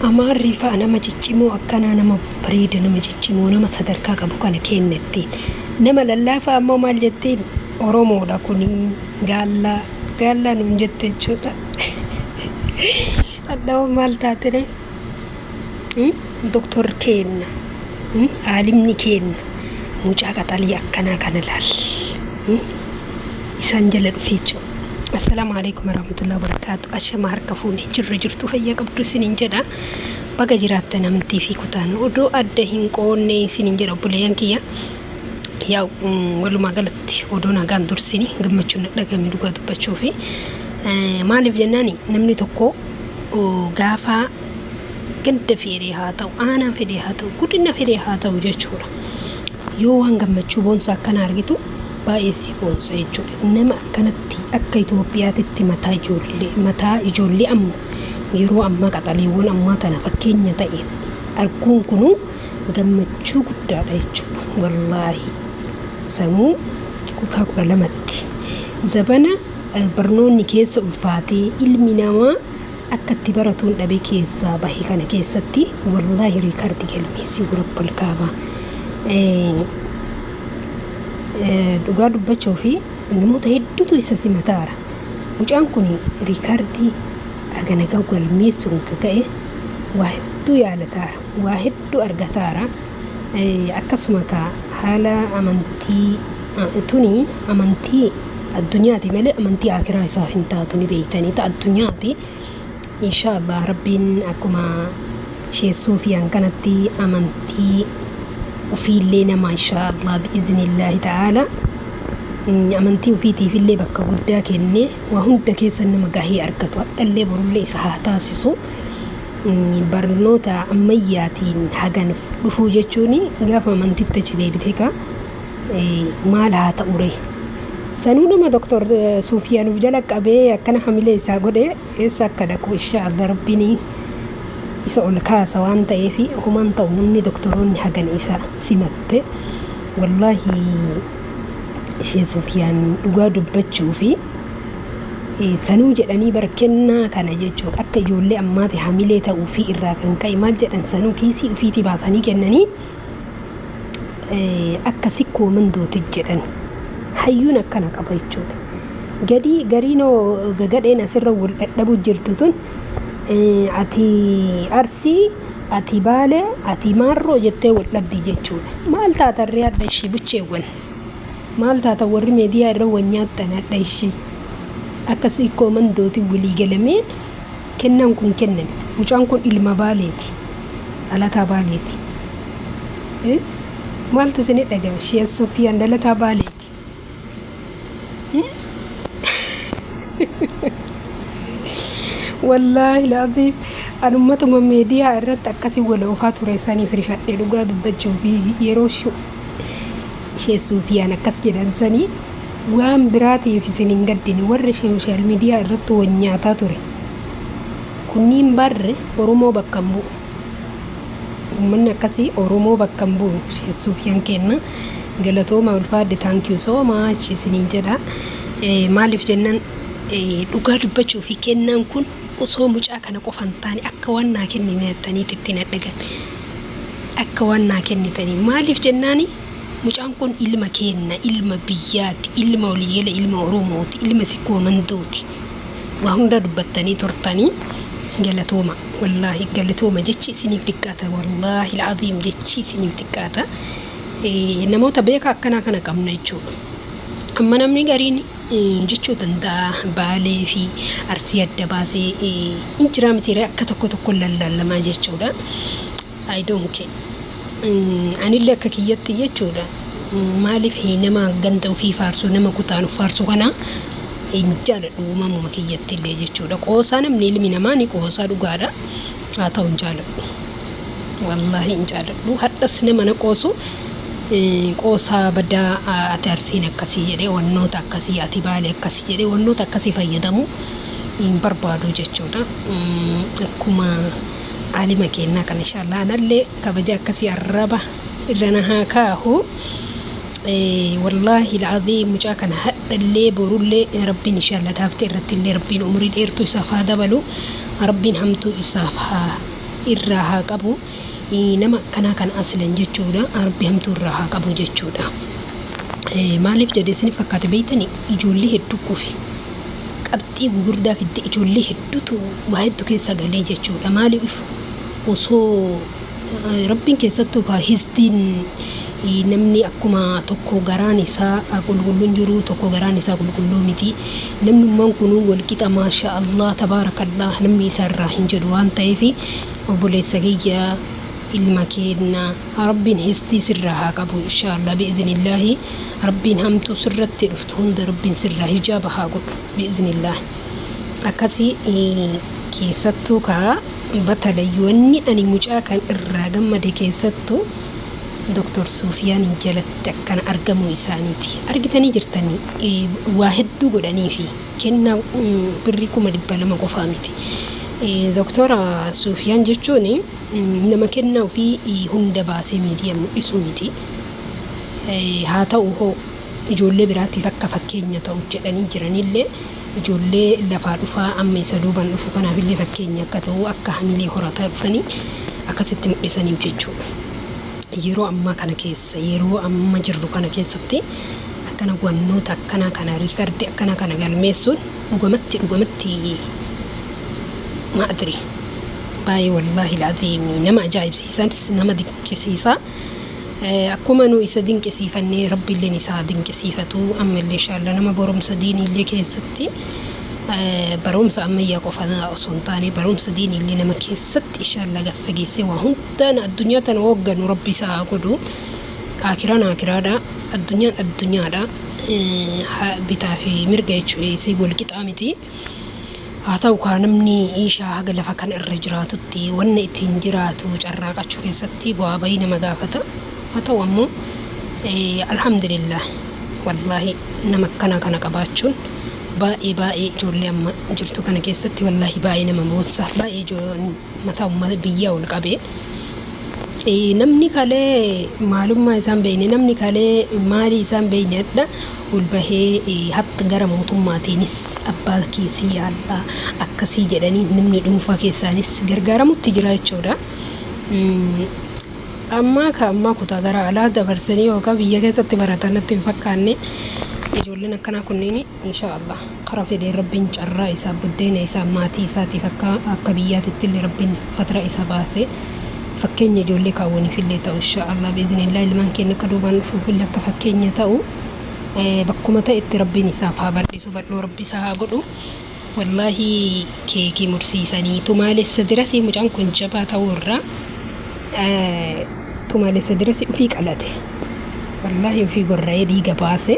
Amaarri fa'a nama ciccimoo akkanaa, nama bareeda, nama ciccimoo, nama sadarkaa qabu kana kennettiin. Nama lallaafaa ammoo maal jettiin? Oromoodha kuni, gaallaa gaallaa nuun jette jechuudha. Hadhaa'oo maal taatire? Doktor keenna, aalimni keenna, mucaa qaxalii akkanaa kana laal. Isaan jala dhufe jechuudha. Assalaamu alaikum warahmatullahi wabarakatuh. Ashama harka fuune, jirra jirtu, fayyaa qabdu isiniin jedha. Baga jiraattan. Amantii fi kutaan odoo adda hin qoonne isiniin jedha, obboleeyyan kiyya. Yaa, walumaa galatti odoo nagaan dursini gammachuun na dhagame dhugaa dubbachuu fi maaliif jennaani, namni tokko gaafa ganda fedhee haa ta'u, aanaa fedhee haa ta'u, godina fedhee haa ta'u jechuudha. Yoo waan gammachuu boonsa akkana argitu, baay'ee si boonsa jechuudha. Nama akkanatti akka Itoophiyaatitti mataa ijoollee amma yeroo ammaa, qaxaleewwan ammaa tana fakkeenya ta'e arguun kunuu gammachuu guddaadha jechuudha. Wallaahi, sanuu kutaa 12tti, zabana barnoonni keessa ulfaatee ilmi namaa akka itti baratuun dhabe keessaa bahe kana keessatti, wallaahi, riikaardi galmeessii gurabbal kaabaa. Dhugaa dubbachuu fi namoota hedduutu isa simataara. Mucaan kun riikaardii hagana gahu galmeessuun ka'e waa hedduu yaalataara, waa hedduu argataara. Akkasuma ka haala amantii tuni amantii addunyaati malee amantii akiraa isaaf hin taatu, ni beeytanii, ta addunyaati. Insha Allah, Rabbiin akkuma Sheek Suufiyaan kanatti amantii ufiillee nama, insha Allah, bi'iznillaahi ta'ala, amantii ufiitiifillee bakka guddaa kennee waa hunda keessa nama gahee argatu hadhallee borullee isa haa taasisu. Barnoota ammayyaatiin hagan dhufuu jechuun gaafa amantitti achi deebite ka maal haa ta'ure? Sanuu nama Doktor Suufiyaanuuf jala qabee akkana hamilee isaa godhe eessa akka dhaqu, insha Allah, Rabbiin isa ol kaasa waan ta'eef homaan ta'u. Namni doktoroonni hagan isa simatte, wallaahi, ishee Sufiyaan dhugaa dubbachuu fi sanuu jedhanii bar kennaa kana jechuudha, akka ijoollee ammaati hamilee ta'uu fi irraa kan ka'e maal jedhan, sanuu kiisii ofiitii baasanii kennanii akka sikkoo mandooti jedhan. Hayyuun akkana qaba jechuudha. Gadi gariinoo gagadheen asirra wal dhadhabu jirtu tun, ati Arsii, ati Baalee, ati Maarroo jettee wal dhabdi jechuudha. Maal taatarree hadha ishii bucheewwan? Maal taata warri miidiyaa irra wal nyaattan hadha ishii? Akka sikkoo mandooti walii galamee kennaan kun kenname. Mucaan kun ilma Baaleeti. Dhalataa Baaleeti. Maaltu isin dhagame? Shee Sufiyaan dhalataa Baaleeti. Wallaahi laaziim, anummatuma miidiyaa irratti akkasii wal oofaa ture saniif rifadhe dhugaa dubbachuu fi yeroo ishee Suufiyaan akkas jedhan sanii waan biraatiif isin hin gaddine. Warri social media irratti wal nyaataa ture kunniin barre Oromoo bakka hin bu'u. Uummanni akkasii Oromoo bakka hin bu'u. Ishee Suufiyaan kenna galatooma, ulfaadhe, thank you so much isiniin jedha. Maaliif jennaan, dhugaa dubbachuu fi kennaan kun osoo mucaa kana qofa hin taane akka waan naa kennine jettaniitti ittiin dhagame, akka waan naa kennitanii. Maaliif jennaani, mucaan kun ilma keenna, ilma biyyaati, ilma waliigala, ilma Oromooti, ilma sikkoo mandooti. Waa hunda dubbattanii turtanii, galatooma. Wallaahi galatooma, jechi isiniif xiqqaata. Wallaahi alcaziim, jechi isiniif xiqqaata. Namoota beekaa akkanaa kana qabna jechuudha. Amma namni gariin jechuu danda'a, Baalee fi Arsii adda baasee hin jiraa miti, akka tokko tokko lallaallamaa jechuudha. I don't care. Anillee akka kiyyatti jechuudha. Maaliif, nama ganda ofii faarsu, nama kutaan of faarsu kana hin jaaladhu uumamuma kiyyatti illee jechuudha. Qoosaa namni, ilmi namaa ni qoosaa, dhugaadha. Haa ta'u, hin jaaladhu. Wallaahi hin jaaladhu. Hadhas nama na qoosu, qoosaa badaa, ati Arsiin akkasii jedhee wannoota akkasii, ati Baalee akkasii jedhee wannoota akkasii fayyadamu hin barbaadu jechuudha. Akkuma aalima kennaa kan inshaallah anallee kabaja akkasii arraba irra na haa kaahu. Wallaahi alcaziim, mucaa kana hadhallee borullee Rabbiin inshaallah taaftee irratti illee Rabbiin umurii dheertuu isaaf haa dabalu. Rabbiin hamtuu isaaf haa irraa haa qabu nama akkanaa kana aslan jechuudha. Rabbi hamtuu irraa haa qabu jechuudha. Maaliif jedhee isin fakkaate beeytani? Ijoollee hedduu kufe, qabxii gugurdaa fidde, ijoollee hedduutu waa hedduu keessa galee jechuudha. Maaliif osoo Rabbiin keessattuu ka hisdiin namni akkuma tokko garaan isaa qulqulluun jiru, tokko garaan isaa qulqulluu miti. Namnummaan kunuu walqixa, maasha Allah tabaarakallah, namni isa irraa hin jedhu waan ta'eef, obboleessa kiyya, ilma keenna, Rabbiin hisdii sirraa haa qabu inshaallah bi'iznillaahi. Rabbiin hamtuu sirratti dhuftu hunda Rabbiin sirraa hijaaba haa godhu bi'iznillaahi. Akkasii keessattuu kaa batalayyoonni ani mucaa kan irraa gammade keessattuu Doktor Suufiyaaniin jalatti akkana argamuu isaaniiti. Argitanii jirtanii, waa hedduu godhanii fi kennaa birrii 200,000 qofaa miti. Doktora Suufiyaan jechuun nama kennaa ofii hunda baasee miidiyaa mul'isuu miti. Haa ta'u hoo ijoollee biraatiif akka fakkeenya ta'u jedhanii jiranillee, ijoollee lafaa dhufaa amma isa duuban dhufu kanaafillee fakkeenya akka ta'u, akka hamilee horataa dhufanii akkasitti mul'isaniif jechuudha. Yeroo ammaa kana keessa, yeroo amma jirru kana keessatti akkana wannoota akkanaa kana, riikardii akkanaa kana galmeessuun dhugamatti dhugamatti maadri baay'ee wallaahi laaziimi nama ajaa'ibsiisas, nama dinqisiisa. Akkuma nu isa dinqisiifannee Rabbiilleen isaa dinqisiifatu. Ammallee inshaalla nama barumsa diiniillee keessatti, barumsa ammayyaa qofa osoo hin taane barumsa diiniillee nama keessatti inshaalla gaffageessee waa hundaan addunyaa tana hoogganu Rabbi isaa haa godhu. Akiraan akiraadha, addunyaan addunyaadha. Bitaa fi mirga jechuudha isii wal qixaa miti. Haa ta'u kaa namni ishaa haga lafa kana irra jiraatutti wanna ittiin jiraatu carraaqachuu keessatti bu'aa bayii nama gaafata. Haa ta'u ammoo alhamdulillah, wallaahi nama akkanaa kana qabaachuun baay'ee baay'ee ijoollee amma jirtu kana keessatti wallaahi baay'ee nama boonsa, baay'ee mataa uummata biyyaa ol qabee. Namni kalee maalummaa isaan beekne, namni kalee maalii isaan beekne ol bahee hatta gara mootummaatiinis abbaa keessii yaallaa akkasii jedhanii namni dhuunfaa keessaanis gargaaramutti jira jechuudha. Ammaa ka ammaa kutaa gara alaa dabarsanii yookaan biyya keessatti baratan natti hin fakkaanne ijoolleen akkanaa kunniin. Insha Allah karaa fedheen Rabbiin carraa isaa, buddeena isaa, maatii isaatiif akka akka biyyaatitti illee Rabbiin fatara isa baase fakkeenya ijoollee kaawwaniif illee ta'u insha Allah biiznillah. Ilmaan keenya akka duubaan dhufuuf illee akka fakkeenya ta'u bakkuma ta'etti Rabbiin isaaf haa bal'isu, bal'oo Rabbi isaa haa godhu. Wallaahi keekii mursiisanii tumaalessa dirasii mucaan kun jabaa ta'uu irraa tumaalessa dirasii ofii qalate, wallaahi ofii gorra'ee dhiiga baase.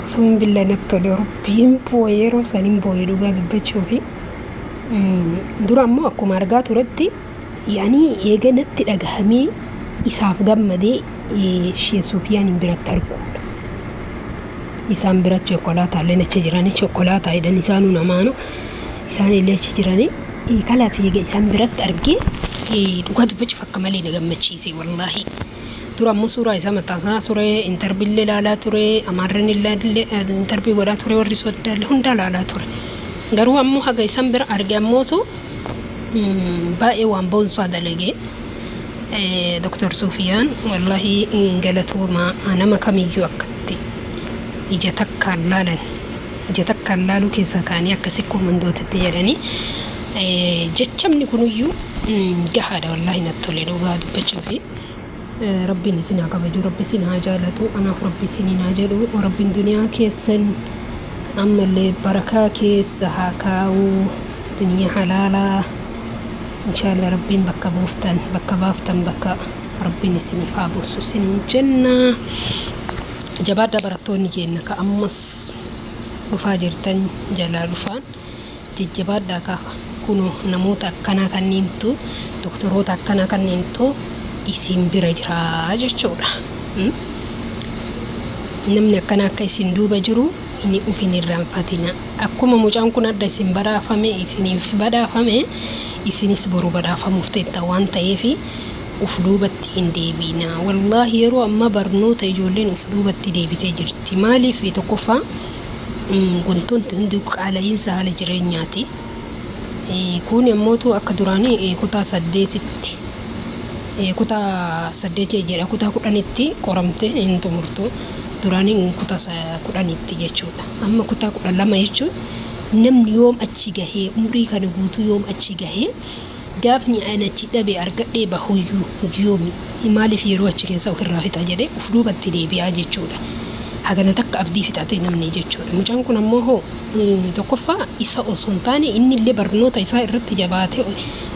Qasam billaa natti tole, Rabbiin boo'e, yeroo san hin boo'e dhugaa dubbachuu fi dura ammoo akkuma argaa turetti yaanii eega natti dhagahamee isaaf gammadee ishee Suufiyaaniin biratti arguudha. Isaan biratti chokolaataallee achi jiranii, chokolaataa jedhan isaanuu namaanu isaan illee achi jiranii kalaas eega isaan biratti argee dhugaa dubbachuuf akka malee na gammachiise wallaahi. Dura ammoo suuraa isaa maxxansaa ture, intarviillee ilaalaa ture, amaarrin illee intarvii godhaa ture, warri soddaallee hundaa ilaalaa ture. Garuu ammoo haga isaan bira arge ammootu baay'ee waan boonsaa dalagee. Dr. Sufiyaan wallaahi galatooma. Nama kamiyyuu akkatti ija takkaan laalan, ija takkaan laaluu keessaa ka'anii akkasi koomandootitti jedhanii jechamni kunuyyuu gahaadha. Wallaahi natti tole dhugaa dubbachuu fi Rabbiin isin haa kabaju, Rabbi isin haa jaalatu, anaaf Rabbi isiniin haa jedhu. Rabbiin duniyaa keessan ammallee barakaa keessa haa kaa'u, duniyaa halaalaa inshallah. Rabbiin bakka buuftan, bakka baaftan, bakka Rabbiin isiniif haa buusu isiniin jenna. Jabaadhaa barattoonni keenya ka ammas dhufaa jirtan, jalaa dhufaan jajjabaadhaa ka kunoo namoota akkanaa kanniintu, doktoroota akkanaa kanniintu isin bira jira jechuudha. Namni akkanaa akka isin duuba jiru hin uf hin irraanfatina. Akkuma mucaan kun adda isin badhaafame, isiniif badhaafame, isinis boru badhaafamuuf teetta waan ta'eef uf duubatti hin deebiina. Wallaahi yeroo ammaa barnoota ijoolleen uf duubatti deebitee jirti. Maaliif? Tokkoffaa wantoonni hundi qaala'iinsa haala jireenyaati. Kun immootu akka duraanii kutaa 8tti, kutaa 8 jedha, kutaa 10tti qoramte hin xumurtu. Duraanii kutaa 10tti jechuudha. Amma kutaa 12 jechuun namni yoom achi gahee, umrii kana guutuu yoom achi gahee, gaafni ani achi dhabe argadhee bahuyyuu yoomi, maaliif yeroo achi keessa ofirraa fixa jedhee uf duubatti deebi'aa jechuudha. Hagana takka abdii fixate namni jechuudha. Mucaan kun ammoo hoo tokkoffaa isa osoo hin taane, inni illee barnoota isaa irratti jabaatee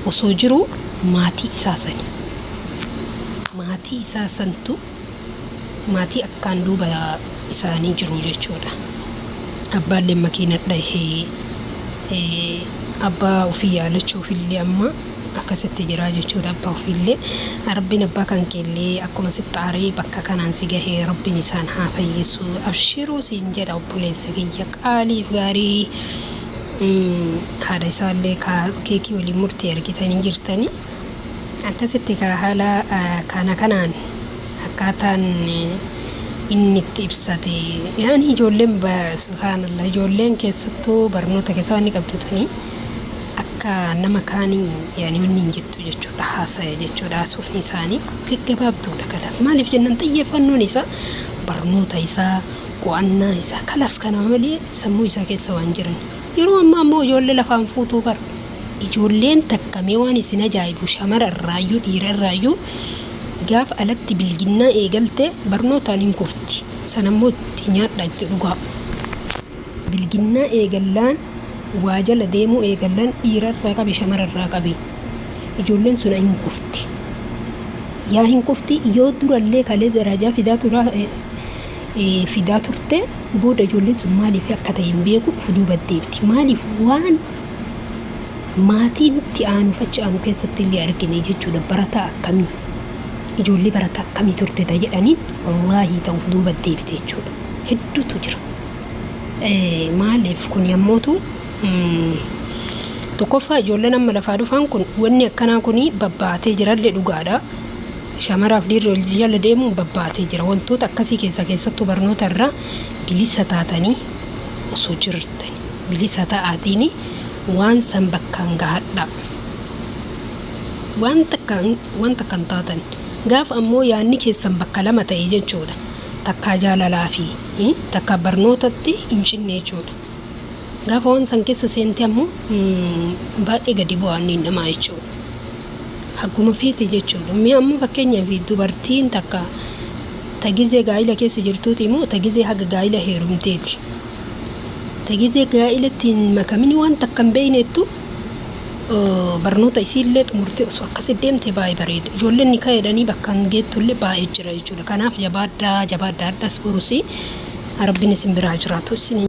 osoo jiru, maatii isaa sani. Maatii isaa santu maatii akkaan duuba isaanii jiru jechuudha. Abbaallee makiina dhahee abbaa ofii yaalachuuf illee amma akkasitti jira jechuudha. Abbaa ofiillee Rabbiin abbaa kan keellee akkuma sitti aaree bakka kanaan si gahee, Rabbiin isaan haa fayyisu. Abshiruu siin jedha, obboleessa kiyya qaaliif gaarii. Haadha isaallee keekii waliin murtii argitanii jirtanii. Akkasitti kaa haala kana kanaan akkaataan inni itti ibsate, yaani ijoolleen, subhaanallah, ijoolleen keessattuu barnoota keessa wanni qabdu tuni akka nama kaanii yaani wanni hin jettu jechuudha, haasaya jechuudha. Haasofni isaanii gaggabaabduudha kalas. Maaliif jennaan, xiyyeeffannoon isaa barnoota isaa, qo'annaa isaa kalas. Kana malee sammuu isaa keessa waan jiran. Yeroo ammaa ammoo ijoollee lafaan fuutuu bara. Ijoolleen takkamee waan isin ajaa'ibu, shamara irraayyuu dhiira irraayyuu, gaafa alatti bilginnaa eegalte barnootaan hin kufti. Sanammoo itti nyaadha, itti dhugaa. Bilginnaa eegallaan, waa jala deemuu eegallaan, dhiira irraa qabi, shamara irraa qabi, ijoolleen sun hin kufti. Yaa hin kufti. Yoo durallee kalee darajaa fidaa turaa fidaa turte, booda ijoolleen sun maaliif akka ta'e hin beeku, uf duuba deebiti. Maaliif? Waan maatiin itti aanu fachi aanu keessatti illee argine jechuudha. Barataa akkamii, ijoollee barataa akkamii turte ta jedhanii, wallaahi ta'uuf duuba deebite jechuudha. Hedduutu jira. Maaliif kun yommuutu tokkoffaa ijoolleen amma lafaa dhufan kun wanni akkanaa kun babbaatee jirallee dhugaadha. Shamaraaf dhiirri wal jala deemuun babbaatee jira. Wantoota akkasii keessa keessattuu barnoota irraa bilisa taatanii osoo jirtani, bilisa ta'aatiin waan san bakkaan gahadha. Waan takka hin taatan. Gaafa ammoo yaadni keessan bakka lama ta'e jechuudha. Takkaa jaalalaa fi takkaa barnootatti hin cinne jechuudha. Gaafa waan san keessa seente ammoo baay'ee gadi bu'aa inni namaa jechuudha. Akkuma feete jechuudha. Mee amma fakkeenyaaf dubartiin takka ta gizee gaa'ila keessa jirtuuti immoo ta gizee haga gaa'ila heerumteeti. Ta gizee gaa'ilatti hin makamin waan takka hin beeknettu barnoota isiillee xumurtee osoo akkasitti deemte baay'ee bareeda. Ijoolleen ni ka'edhanii bakka hin geettullee baay'ee jira jechuudha. Kanaaf jabaadhaa, jabaadhaa, hadhas borusii Rabbiin isin biraa jiraatu isin.